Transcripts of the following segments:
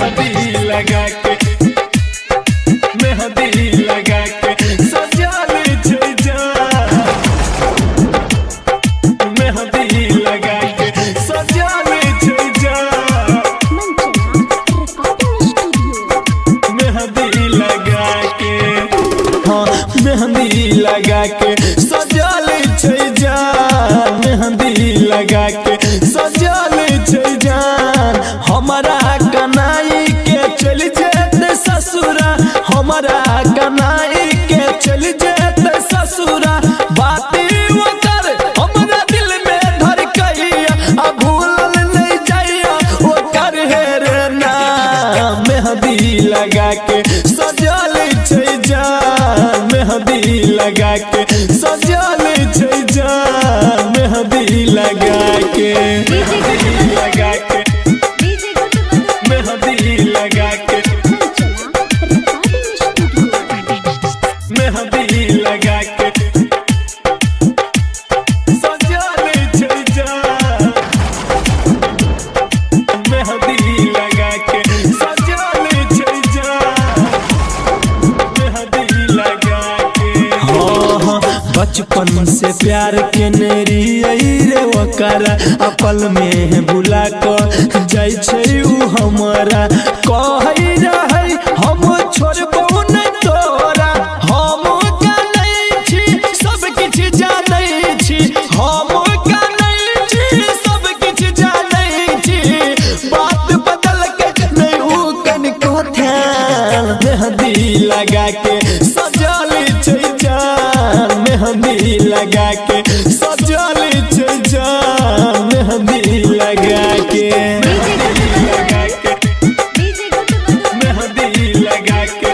मेहंदी लगा के, मेहंदी लगा के सजल छै जान, मेहंदी लगा के सजल छै जान, मेहंदी लगा के, हाँ मेहंदी लगा के सजल छै जान, मेहंदी लगा के सजल छै जान। हमारा कनाई के चल जेतै ससुरा, हमारा कनाई के चल जेतै ससुरा, बात ओकर हमरा दिल में धरकैया, आ भूलल नहीं जाइया ओकर हे रे नाम। मेहंदी लगा के सजल छै जान, मेहंदी लगा के सजल छै जान, मेहंदी लगा के, मेहंदी लगा के, मेहंदी लगा के, मेहंदी लगा के सजल छै जान, मेहंदी लगा के सजल छै जान, मेहंदी लगा के। हाँ हाँ बचपन से प्यार केने रहियै रे ओकरा, अपल में बुला क जाइ छै उ हमरा, कहै रहै हम छोड़बौ नै तोरा, हम जानै छी सब किछ जानै छी, हम जानै छी सब किछ जानै छी, बात बदल के नै उ कनिको ध्यान। मेहंदी लगा के सजल छै जान, मेहंदी लगा के सजल छै जान, मेहंदी लगा के, मेहंदी लगा के, मेहंदी लगा के,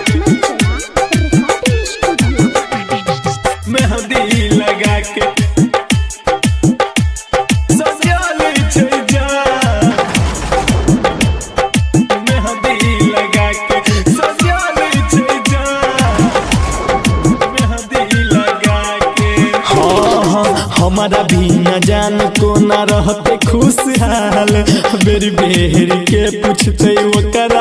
मेहंदी लगा के सजल छै जान, मेहंदी लगा के सजल छै जान, मेहंदी लगा के। हाँ हाँ हमारा भी न जान कोना रहते खुशहाल, बेरी बेरी के पूछते ओकर